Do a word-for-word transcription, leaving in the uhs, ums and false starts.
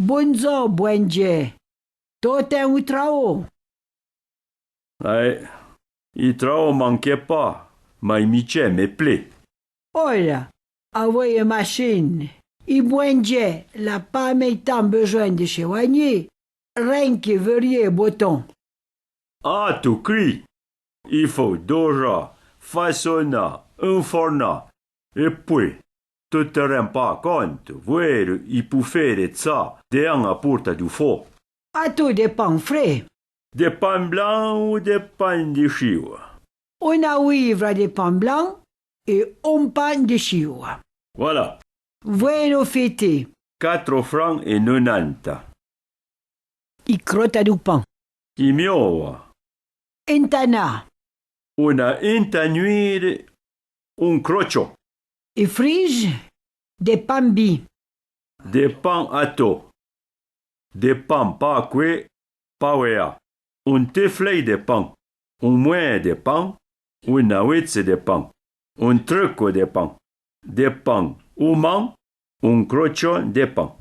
Bondzor, bouendjè. Tot ten ou trao? Ai, i trao manke pa, ma i mitjè me plé. Ola, avoué e machine, i bouendjè l'a pa mei tan bezoin de se ouagnì, rinque veurié boton. A tou cri, i fo doja, façonna, inforna, e poué, tot te ren pa conte, vouéro i pou fére tsa, de an a pourta dou fo. A tou de pan fré. De pan blan ou de pan de chiua? Ona ouivra de pan blan e on pan de chiua. Voilà. Vouéro fété. Catro fran e nonanta. I crota dou pan. I mioa. Entana. Ona entanuire, on crotcho. E frije, de pan bi. De pan ato. De pan pa coué, pa ouéa. On teflei de pan. On mouin de pan. Ona ouetse de pan. On treco de pan. De pan ou man. On crotcho de pan.